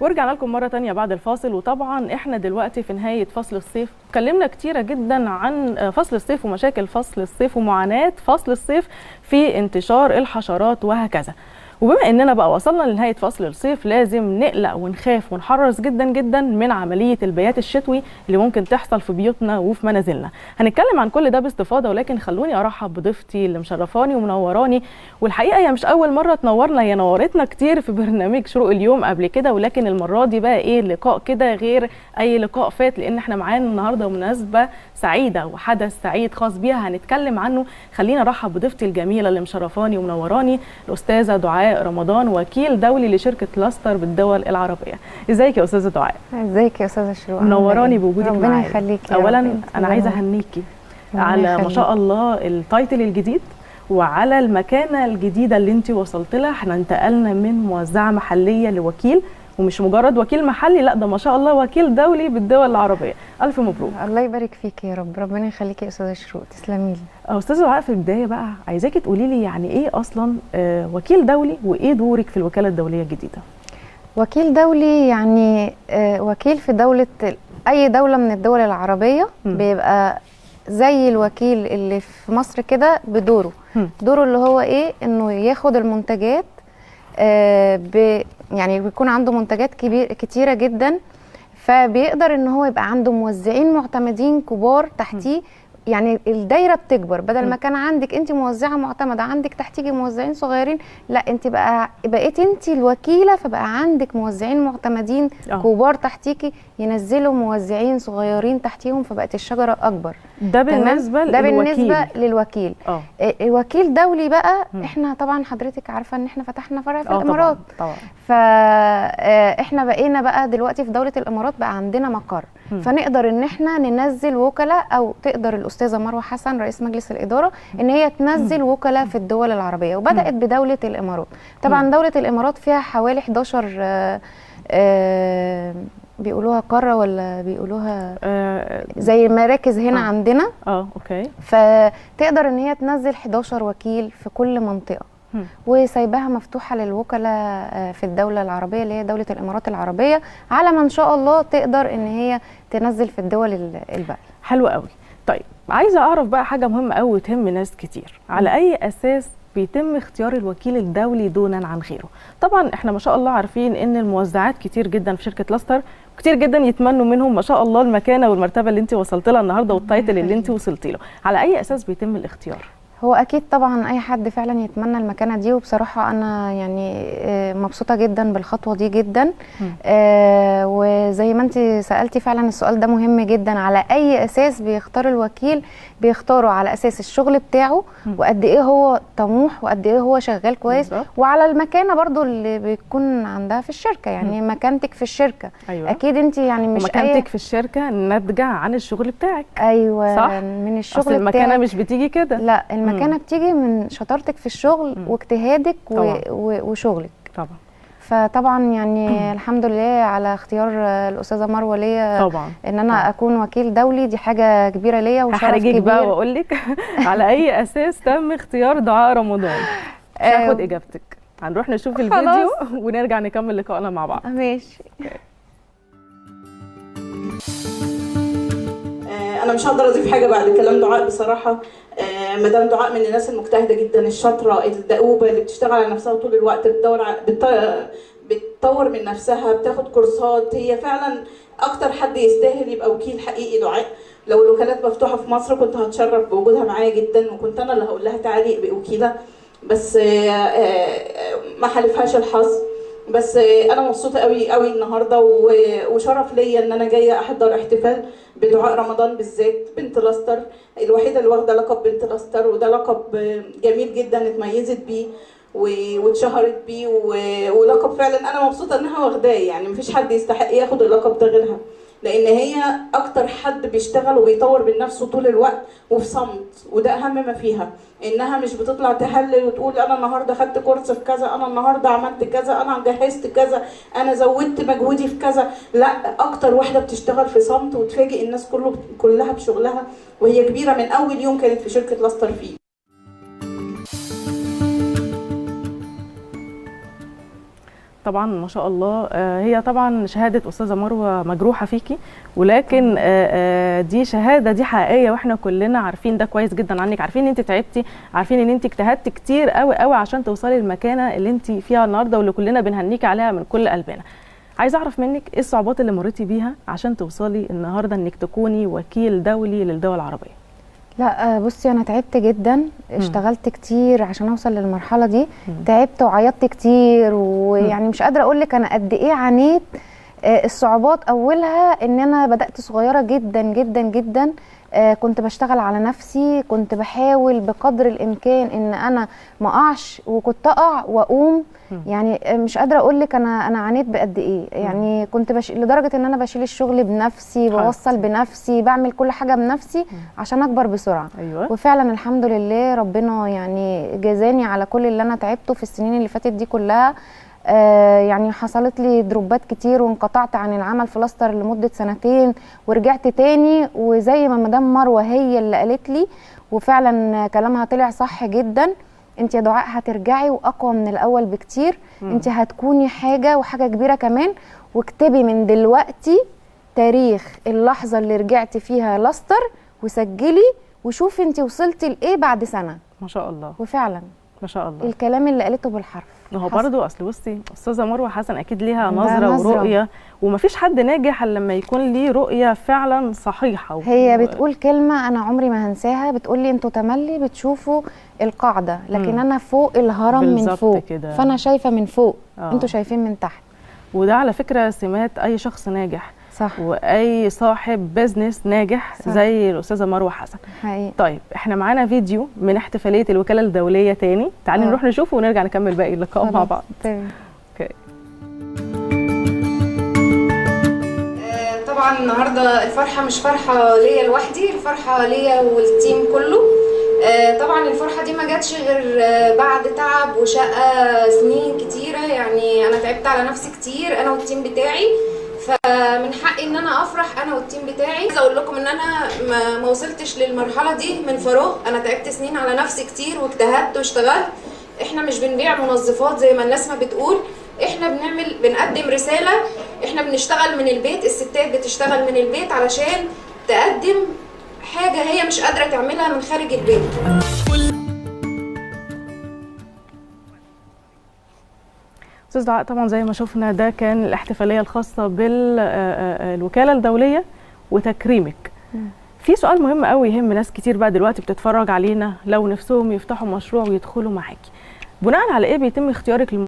ورجعنا لكم مرة تانية بعد الفاصل. وطبعا احنا دلوقتي في نهاية فصل الصيف، اتكلمنا كتيرة جدا عن فصل الصيف ومشاكل فصل الصيف ومعاناة فصل الصيف في انتشار الحشرات وهكذا. وبما اننا بقى وصلنا لنهاية فصل الصيف، لازم نقلق ونخاف ونحرص جدا جدا من عملية البيات الشتوي اللي ممكن تحصل في بيوتنا وفي منازلنا. هنتكلم عن كل ده باستفاضة، ولكن خلوني ارحب بضيفتي اللي مشرفاني ومنوراني، والحقيقة هي مش اول مرة تنورنا، هي نورتنا كتير في برنامج شروق اليوم قبل كده، ولكن المرة دي بقى ايه لقاء كده غير اي لقاء فات، لان احنا معانا النهارده مناسبة سعيدة وحدث سعيد خاص بيها هنتكلم عنه. خلينا ارحب بضيفتي الجميلة اللي مشرفاني ومنوراني، الاستاذة دعاء رمضان، وكيل دولي لشركة لاستر بالدول العربية. ازيك يا استاذه دعاء؟ ازيك يا استاذه شروق، منوراني بوجودك معايا. ربنا يخليكي. اولا انا عايزه اهنيكي على ما شاء الله ال title الجديد وعلى المكانة الجديدة اللي انت وصلت لها. احنا انتقلنا من موزعة محليه لوكيل، ومش مجرد وكيل محلي، لا ده ما شاء الله وكيل دولي بالدول العربية. الف مبروك. الله يبارك فيك يا رب، ربنا يخليكي يا استاذه شروق، تسلمي لي. استاذه دعاء، في البداية بقى عايزاكي تقولي لي يعني ايه اصلا وكيل دولي، وايه دورك في الوكالة الدولية الجديدة؟ وكيل دولي يعني وكيل في دولة، اي دولة من الدول العربية، بيبقى زي الوكيل اللي في مصر كده بدوره. دوره اللي هو ايه؟ انه ياخد المنتجات، يعني بيكون عنده منتجات كتيرة جدا، فبيقدر ان هو يبقى عنده موزعين معتمدين كبار تحتيه. يعني الدايرة بتكبر، بدل ما كان عندك انت موزعة معتمدة عندك تحتيكي موزعين صغيرين، لا انت بقيت انت الوكيله، فبقى عندك موزعين معتمدين كبار تحتيكي ينزلوا موزعين صغيرين تحتيهم، فبقت الشجرة اكبر. ده بالنسبة ده بالنسبة للوكيل. الوكيل دولي بقى، احنا طبعا حضرتك عارفه ان احنا فتحنا فرع في الامارات. طبعا. فاحنا بقينا بقى دلوقتي في دولة الامارات بقى عندنا مقر، فنقدر ان احنا ننزل وكلاء، او تقدر الاستاذة مروه حسن رئيس مجلس الادارة ان هي تنزل وكلاء في الدول العربية، وبدات بدولة الامارات. طبعا دولة الامارات فيها حوالي 11 بيقولوها قارة ولا بيقولوها زي مراكز هنا عندنا. okay. فتقدر ان هي تنزل 11 وكيل في كل منطقة، وسايباها مفتوحة للوكلاء في الدولة العربية اللي هي دولة الامارات العربية، على ما ان شاء الله تقدر ان هي تنزل في الدول الباقية. حلو قوي. طيب عايزه اعرف بقى حاجة مهمة قوي تهم ناس كتير، على اي اساس بيتم اختيار الوكيل الدولي دونا عن غيره؟ طبعا احنا ما شاء الله عارفين ان الموزعات كتير جدا في شركة لاستر، كتير جدا يتمنوا منهم ما شاء الله المكانة والمرتبة اللي انت وصلت لها النهارده وال title اللي انت وصلتي له. على اي اساس بيتم الاختيار؟ هو اكيد طبعا اي حد فعلا يتمنى المكانة دي، وبصراحة انا يعني مبسوطة جدا بالخطوه دي جدا. وزي ما انت سالتي فعلا السؤال ده مهم جدا، على اي اساس بيختار الوكيل؟ بيختاره على اساس الشغل بتاعه، وقد ايه هو طموح، وقد ايه هو شغال كويس، وعلى المكانة برضو اللي بيكون عندها في الشركة. يعني مكانتك في الشركة. أيوة. اكيد انت يعني مش مكانتك في الشركة ناتجة عن الشغل بتاعك. ايوه صح؟ من الشغل بتاعك. المكانة مش بتيجي كده، لا المكانة بتيجي من شطارتك في الشغل واجتهادك وشغلك طبعا. فطبعا يعني الحمد لله على اختيار الاستاذة مروه ليا طبعا ان انا طبعا اكون وكيل دولي، دي حاجة كبيرة ليا وشرف كبير. هحرجك بقى واقول لك على اي اساس تم اختيار دعاء رمضان؟ مش هاخد اجابتك، هنروح نشوف الفيديو ونرجع نكمل لقائنا مع بعض. ماشي. انا مش هقدر اضيف حاجة بعد كلام دعاء بصراحة. مدام دعاء من الناس المجتهده جدا، الشاطره الدؤوبه، اللي بتشتغل على نفسها طول الوقت، بتدور بتطور من نفسها، بتاخد كورسات. هي فعلا اكتر حد يستاهل يبقى وكيل حقيقي دعاء. لو الوكالات مفتوحة في مصر كنت هتشرف بوجودها معايا جدا، وكنت انا اللي هقول لها تعالي ابقي وكيله، بس ما حالفهاش الحظ. بس انا مبسوطة قوي قوي النهارده، وشرف ليا ان انا جاية احضر احتفال بدعاء رمضان بالذات، بنت لاستر الوحيدة اللي واخده لقب بنت لاستر، وده لقب جميل جدا اتميزت بيه واتشهرت بيه، ولقب فعلا انا مبسوطة انها واخداه. يعني مفيش حد يستحق ياخد اللقب ده غيرها، لان هي اكتر حد بيشتغل وبيطور من نفسه طول الوقت وفي صمت، وده اهم ما فيها، انها مش بتطلع تهلل وتقول انا النهارده خدت كورس في كذا، انا النهارده عملت كذا، انا جهزت كذا، انا زودت مجهودي في كذا. لا، اكتر واحدة بتشتغل في صمت وتفاجئ الناس كلها بشغلها، وهي كبيرة من اول يوم كانت في شركة لاستر فيه. طبعا ما شاء الله، هي طبعا شهادة استاذه مروه مجروحة فيكي، ولكن دي شهادة، دي حقيقية، واحنا كلنا عارفين ده كويس جدا عنك، عارفين ان انت تعبتي، عارفين ان انت اجتهدتي كتير قوي قوي عشان توصلي للمكانه اللي انت فيها النهارده واللي كلنا بنهنيكي عليها من كل قلبنا. عايزه اعرف منك ايه الصعوبات اللي مريتي بيها عشان توصلي النهارده انك تكوني وكيل دولي للدول العربية؟ لا بصي، انا تعبت جدا، اشتغلت كتير عشان اوصل للمرحلة دي، تعبت وعيطت كتير، ويعني مش قادرة اقول لك انا قد ايه عانيت. الصعوبات اولها ان انا بدات صغيرة جدا جدا جدا، كنت بشتغل على نفسي، كنت بحاول بقدر الامكان ان انا ما اقعش، وكنت اقع واقوم. يعني مش قادرة اقول لك انا عانيت بقد ايه. يعني كنت لدرجة ان انا بشيل الشغل بنفسي، بوصل بنفسي، بعمل كل حاجة بنفسي عشان اكبر بسرعة. أيوة. وفعلا الحمد لله ربنا يعني جازاني على كل اللي انا تعبته في السنين اللي فاتت دي كلها. يعني حصلت لي دروبات كتير، وانقطعت عن العمل في لاستر لمدة سنتين، ورجعت تاني. وزي ما مدام مروة هي اللي قالت لي، وفعلا كلامها طلع صح جدا، انت يا دعاء هترجعي واقوى من الاول بكتير، انت هتكوني حاجة وحاجة كبيرة كمان، واكتبي من دلوقتي تاريخ اللحظة اللي رجعتي فيها لاستر، وسجلي وشوفي انت وصلتي لايه بعد سنة. ما شاء الله. وفعلا ما شاء الله الكلام اللي قالته بالحرف. ما هو برضه اصل بصي استاذه مروه حسن اكيد ليها نظره ورؤية، ومفيش حد ناجح الا لما يكون ليه رؤية فعلا صحيحه. هي بتقول كلمة انا عمري ما هنساها، بتقول لي انتوا تملي بتشوفوا القاعدة، لكن انا فوق الهرم من فوق كده، فانا شايفه من فوق، انتوا شايفين من تحت. وده على فكرة سمات اي شخص ناجح، صح، واي صاحب business ناجح، صح، زي الاستاذة مروه حسن. حقيقي. طيب احنا معانا فيديو من احتفالية الوكالة الدولية تاني، تعالي نروح نشوفه ونرجع نكمل باقي اللقاء مع بعض. تمام. okay. طبعا النهارده الفرحة مش فرحه ليا لوحدي، الفرحة ليا وال team كله. طبعا الفرحة دي ما جاتش غير بعد تعب وشقه سنين كتيرة، يعني انا تعبت على نفسي كتير انا وال team بتاعي، فمن حقي ان انا افرح انا وال team بتاعي. عايزه اقول لكم ان انا ما وصلتش للمرحلة دي من فراغ، انا تعبت سنين على نفسي كتير واجتهدت واشتغلت. احنا مش بنبيع منظفات زي ما الناس ما بتقول، احنا بنقدم رسالة. احنا بنشتغل من البيت، الستات بتشتغل من البيت علشان تقدم حاجة هي مش قادرة تعملها من خارج البيت. استاذ دعاء، طبعا زي ما شفنا ده كان الاحتفالية الخاصة بالوكالة الدولية وتكريمك. في سؤال مهم قوي يهم ناس كتير بقى دلوقتي بتتفرج علينا، لو نفسهم يفتحوا مشروع ويدخلوا معاكي، بناء على ايه بيتم اختيارك؟